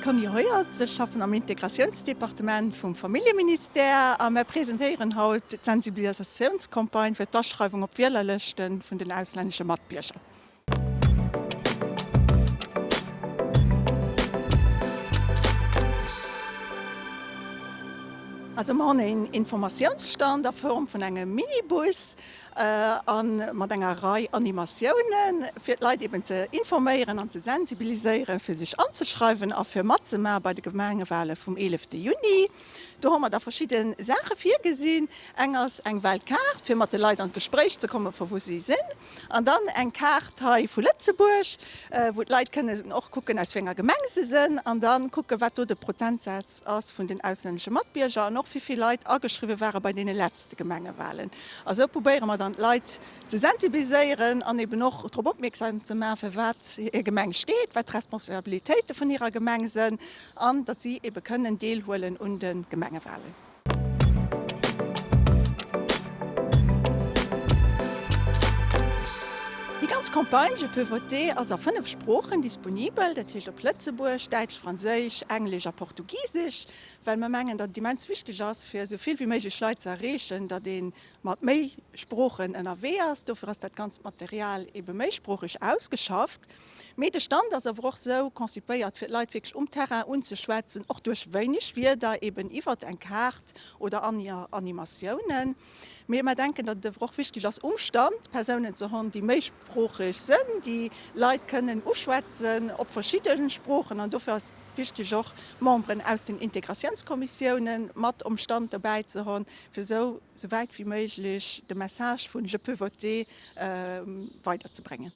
d'Conny Heuertz, ech schaffen am Integratiounsdepartement vum Familljeministère a mär presentéieren haut d'Sensibilisatiounscampagne fir d'Aschreiwung op d'Wielerlëschte vun den auslännesche Matbierger. Also mer hunn een Informatiounsstand a Form vun engem Minibus a mat enger Rei Animatiounen, fir d'Leit eben ze informéieren an ze sensibiliséieren, fir sech anzeschreiwen a fir matzemaache bei de Gemengewale vum 11 Juni. Do hu mer da verschidde Saache virgesinn. Eng ass eng Weltkaart, fir mat de Leit an d'Gespréich ze kommen, vu wou si sinn. An dann eng Kaart hei vu Lëtzebuerg, wou d'Leit kënnen och kucken, aus wéi enger Gemeng se sinn, an da kucken, wat do de Prozentsaz ass vun den auslännesche Matbierger an och wéi vill Leit ageschriwwe ware bei deene letzte Gemengewahlen. A sou probéiere mer dann d'Leit ze sensibiliséieren an eben och drop opmierksam ze maachen, fir wat hir Gemeng steet, wat d'Responsabilitéite vun hirer Gemeng sinn an datt si ebe kënnen deelhuelen un de Gemengewahlen. Déi ganz Campagne Je peux voter ass a 5 Sproochen disponibel, dat heescht op Lëtzebuerg, Däitsch, Franséisch, Englesch a Portugisesch, well mer mengen, datt et immens wichteg ass, fir esou vill wéi méiglech Leit ze erreechen, datt ee mat méi Sproochen ënnerwee ass. Dofir ass dat ganzt Material ebe méisproocheg ausgeschafft. Mee de Stand ass awer och sou konzipéiert, fir d'Leit wierklech um Terrain unzeschwätzen, och duerch wéineg Wierder, eben iwwert eng Kaart oder aner Animatiounen. Mee mer denken, datt et awer och wichteg ass, um Stand Persounen ze honn, déi méisproocheg sënn, déi Leit kënnen uschwätzen op verschidde Sproochen. An dofir ass et wichteg, och Memberen aus den Integratiounskommissiounen mat um Stand dobäi ze honn, fir esou, sou wäit wéi méiglech de Message vun Je peux voter weiderzebréngen.